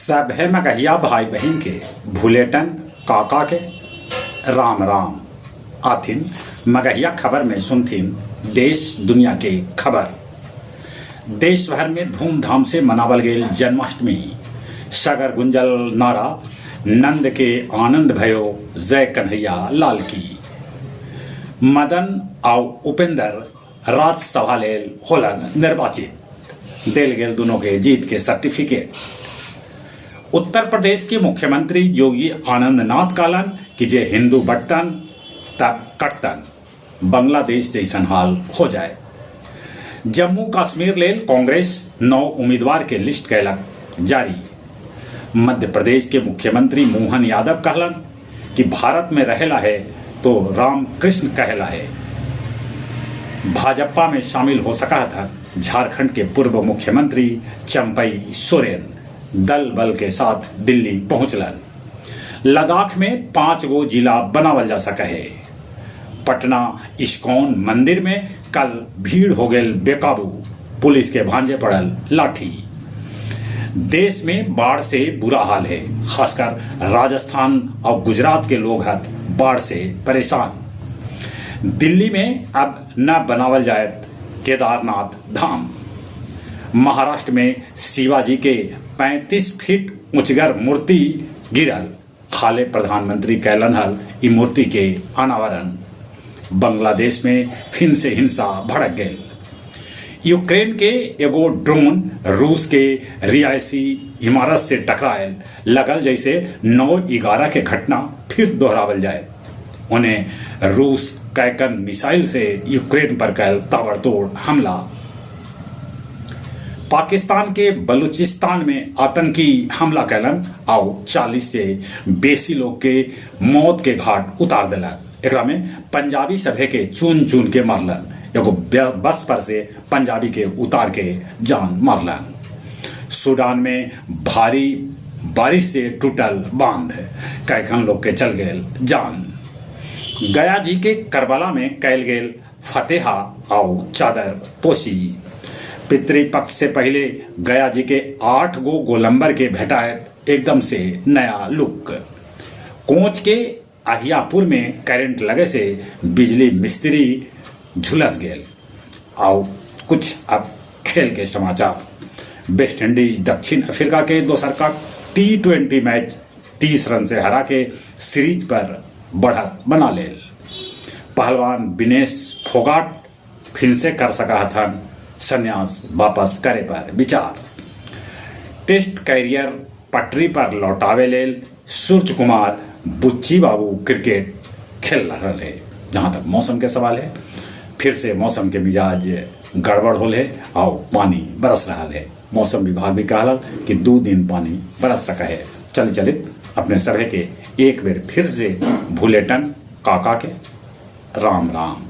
सभे मगहिया भाई बहिन के भुलेटन काका के राम राम। आथिन मगहिया खबर में सुनथिन देश दुनिया के खबर। देश भर में धूमधाम से मनावल गेल जन्माष्टमी। सगर गुंजल नारा नंद के आनंद भयो जय कन्हैया लाल की। मदन आउ उपेंद्र राज्यसभा लेल होलन निर्वाचित। देल गेल दुनों के जीत के सर्टिफिकेट। उत्तर प्रदेश के मुख्यमंत्री योगी आनंदनाथ कहलन कि जे हिंदू बटतन तब कटतन, बांग्लादेश जैसन हाल हो जाए। जम्मू कश्मीर लेल कांग्रेस 9 उम्मीदवार के लिस्ट कैलक जारी। मध्य प्रदेश के मुख्यमंत्री मोहन यादव कहलन कि भारत में रहेला है तो राम कृष्ण कहेला है। भाजपा में शामिल हो सका था झारखंड के पूर्व मुख्यमंत्री चंपई सोरेन, दल बल के साथ दिल्ली पहुंचलन। लद्दाख में 5 गो जिला बनावल जा सका है। पटना इस्कॉन मंदिर में कल भीड़ हो गई बेकाबू, पुलिस के भांजे पड़ल लाठी। देश में बाढ़ से बुरा हाल है, खासकर राजस्थान और गुजरात के लोग हत बाढ़ से परेशान। दिल्ली में अब न बनावल जाए केदारनाथ धाम। महाराष्ट्र में शिवाजी के 35 फीट ऊंचगर मूर्ति गिरल, हाले प्रधानमंत्री कैलन हल ई मूर्ति के अनावरण। बांग्लादेश में फिर से हिंसा भड़क गई। यूक्रेन के एगो ड्रोन रूस के रिहायशी इमारत से टकरायल, लगल जैसे 9/11 के घटना फिर दोहरावल जाए। उन्हें रूस कैकन मिसाइल से यूक्रेन पर कैल ताबड़तोड़ हमला। पाकिस्तान के बलूचिस्तान में आतंकी हमला कैलन आउ 40 से बेसी लोग के मौत के घाट उतार दिलन। एकरा में पंजाबी सभे के चुन चुन के मारलन, एगो बस पर से पंजाबी के उतार के जान मारलन। सूडान में भारी बारिश से टूटल बांध, कैखन लोग के चल गेल जान। गया जी के करबला में कैल गेल फतेहा आउ चादर पोशी। पितृपक्ष से पहले गया जी के 8 गो गोलंबर के भेटायत एकदम से नया लुक। कोच के अहियापुर में करंट लगे से बिजली मिस्त्री झुलस गेल। आओ कुछ अब खेल के समाचार। वेस्ट इंडीज दक्षिण अफ्रीका के दोसर का T20 match 30 run से हरा के सीरीज पर बढ़त बना लेल। पहलवान विनेश फोगाट फिर से कर सका हथन संन्यास वापस करे पर विचार। टेस्ट कैरियर पटरी पर लौटावे लेल सूर्य कुमार बुच्ची बाबू क्रिकेट खेल रहा है। जहाँ तक मौसम के सवाल है, फिर से मौसम के मिजाज गड़बड़ होल है और पानी बरस रहा है। मौसम विभाग भी कहला कि 2 दिन पानी बरस सका है। चल चले अपने सभे के एक बेर फिर से भूलेटन काका के राम राम।